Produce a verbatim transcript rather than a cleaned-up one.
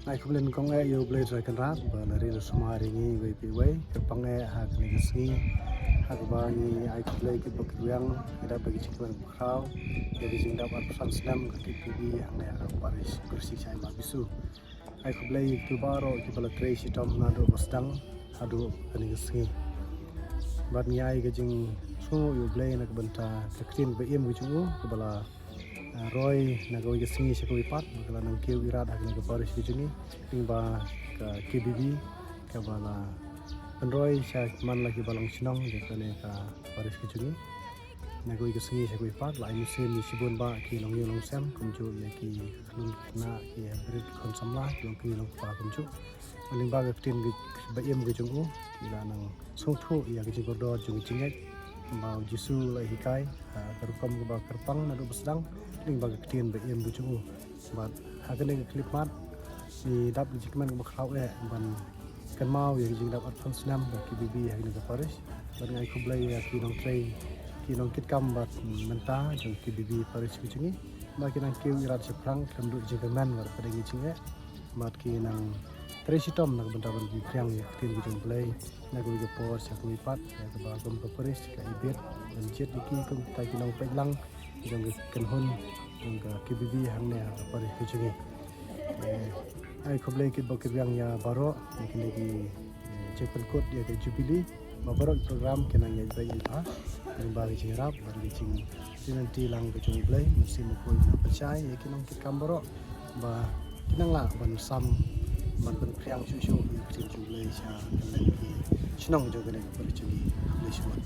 Ai khublei nyngkong eh ïa U Blei Trai Kynrad ba la ri la sumar ïa ngi iwei pa iwei. Kyrpang eh ha kane ka sngi ha kaba ngi ai khublei ki bok ki riang, ki dap ba ki jingkmen bakhraw ïa ki jingdap arphew san snem ka K B B hangne ha parish Khyrsi Jaiñtia Bisu. Ai khublei ïa kito baroh kiba la trei shitom naduh ba sdang haduh kane ka sngi. Bad ngi ai ka jingsngewnguh ïa U Blei na ka bynta ka ktien ba im ka jong u kaba la ah, roi na kawei ka sngi sha kawei pat, ba ka la nang kiew ïarap ha kane ka parish ka jong ngi, lyngba ka K B B, kaba la pynroi sha man la ki balang shnong jong kane ka parish ka jong ngi. Na kawei ka sngi sha kawei pat, la ai mynsiem ïa shibun bah ki longïing longsem, kumjuh ïa ki khynnah, ki hynriew khun samla, ki longkmie longkpa kumjuh. Lyngba ka ktien ba im ka jong u, ki la nang sngewthuh ïa ka jingkordor jong ka jingngeit ba U Jisu u la hikai ha ka rukom kaba kyrpang naduh ba sdang, lyngba ka ktien ba im ka jong u. Bad ha kane ka khyllipmat ngi dap ka jingkmen kaba khraw eh ban kynmaw ïa ka jingdap arphew san snem ka K B B ha kane ka parish. Bad ngi ai khublei ïa ki nongtrei, ki nongkitkam bad mynta jong K B B parish ka jong ngi, ba ki nang kiew ïarap shaphrang khlem duh jingkyrmen bad pdeng ka jingeh. Bad ki nang trei shitom na ka bynta ban pynphriang ïa ka ktien ka jong U Blei na kawei ka por sha kawei pat, ïa kaba kum ka parish ka ibit ban jied ïa ki kum kita ki nongpeitlang jong ka kynhun jong ka K B B hangne ha ka parish ka jong ngi. Eh, ai khublei ki bok ki riang ïa baroh ïa kine ki, eh, jingpynkut ïa ka Jubilee. Ba baroh ki program ki nang ïaid beit ïaid bha lyngba ka jingïarap bad ka jingïaid lynti lang ka jong U Blei. Mynsiem Bakhuid nang pynshai ïa ki nongkitkam baroh ba ki nang lah ban sam ban pynphriang shuh shuh ïa ka ktien jong U Blei sha kylleng ki shnong jong kane ka parish jong ngi. Khublei shibun.